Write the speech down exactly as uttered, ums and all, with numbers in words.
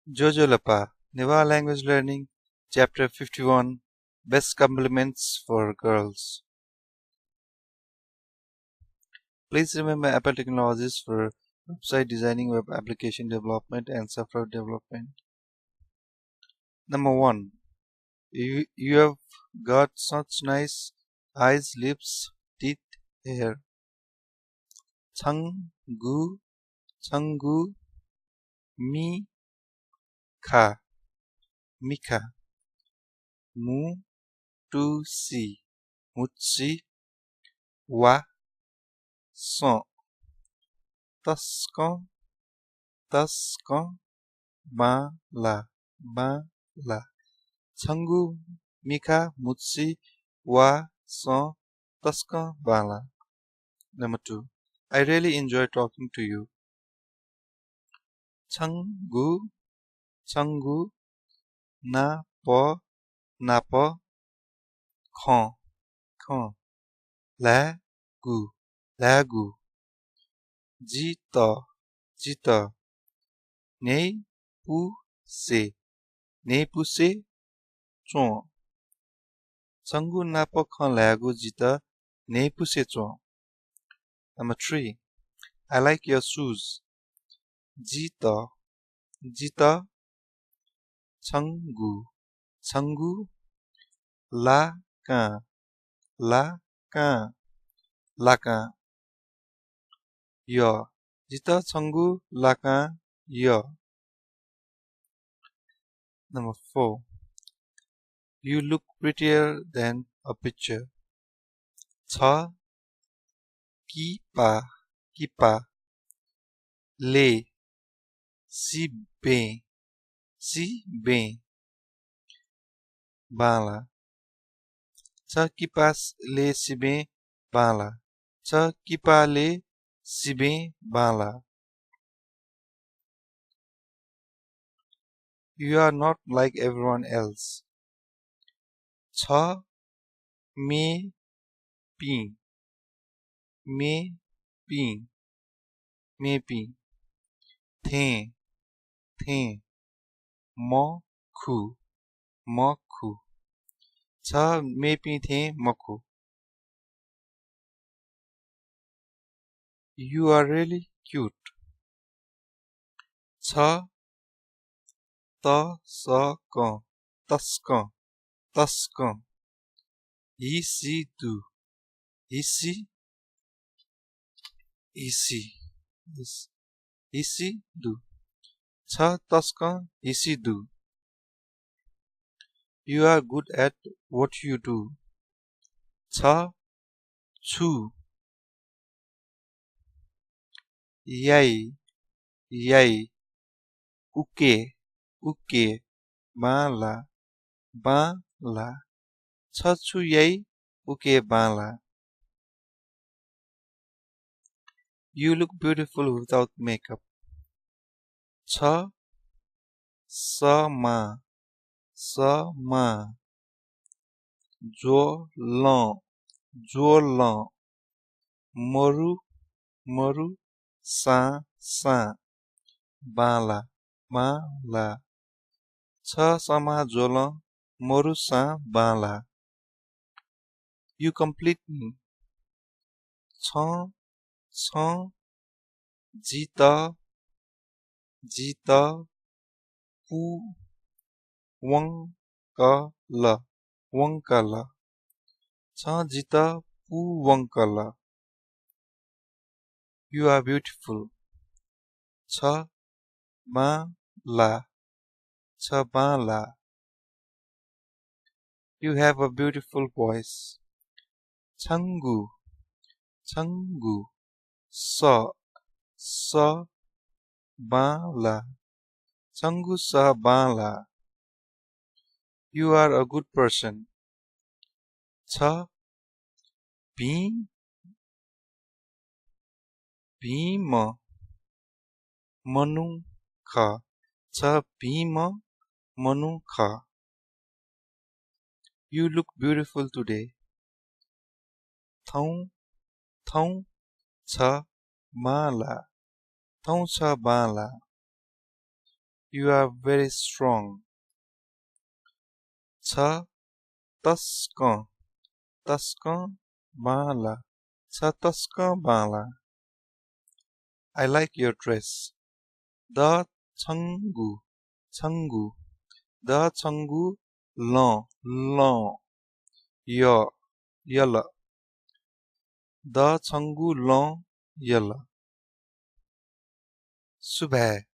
ज्वजलपा, Newa language learning, chapter fifty-one, best compliments for girls. Please remember Apple Technologies for website designing, web application development, and software development. Number one, you, you have got such nice eyes, lips, teeth, hair. छंगु, छंगु, मिखा, मिखा, मु, टुसि, मुचि, वा, सं, तसकं, तसकं, बांला, बांला। छंगु मिखा, मुचि, वा, सं, तसकं, Bangla. Number two, I really enjoy talking to you. छंगु, छंगु, नाप, नाप, खँ, खँ, ल्हायेगु, ल्हायेगु, जितः, जितः, न्ह्यइपुसे, न्ह्यइपुसे च्वं। छंगु नाप खँ ल्हायेगु जितः न्ह्यइपुसे च्वं। Number three, I like your shoes. जितः, जितः, छंगु, छंगु, लाकां, लाकां, लाकां, यः, जितः छंगु लाकां यः। Number four, you look prettier than a picture. छ किपा, किपा, ले, सिबें, सिबें, बांला। छ किपा ले सिबें बांला। छ किपा ले सिबें Bangla. You are not like everyone else. छ मेपिं, मेपिं, मेपिं, थें, थें, मखु, मखु। छ मेपिं थें मखु। You are really cute. छ तसकं, तसकं, तसकं, हिसि दु, हिसि, हिसि, हिस-, हिसि दु। छ तसकं हिसि दु। You are good at what you do. छ छु याइ, याइ, उके, उके, बांला, बांला। छ छु याइ, उके Bangla. You look beautiful without makeup. छ समा, समा, ज्वलं, ज्वलं, मरु, मरु, सां, सां, बांला, बांला। छ समा ज्वलं, मरु, सां, बांला। You complete me. छं, छं, जितः, जितः, पु, वंकल, वंकल। छं जितः पूवंकल। You are beautiful. छ बांला, छ Bangla. You have a beautiful voice. छंगु, छंगु, स, स बांला। छंगु स Bangla. You are a good person. छ भिं, भिंम्ह मनू खः। छ भिंम्ह मनू खः। You look beautiful today. थौं, थौं छ बांला। थौं छ Bangla. You are very strong. छ तसकं, तसकं बांला। छ तसकं Bangla. I like your dress. The छंगु, छंगु। द छंगु लं, लं। य, यल। द छंगु लं यल। सुभाय्,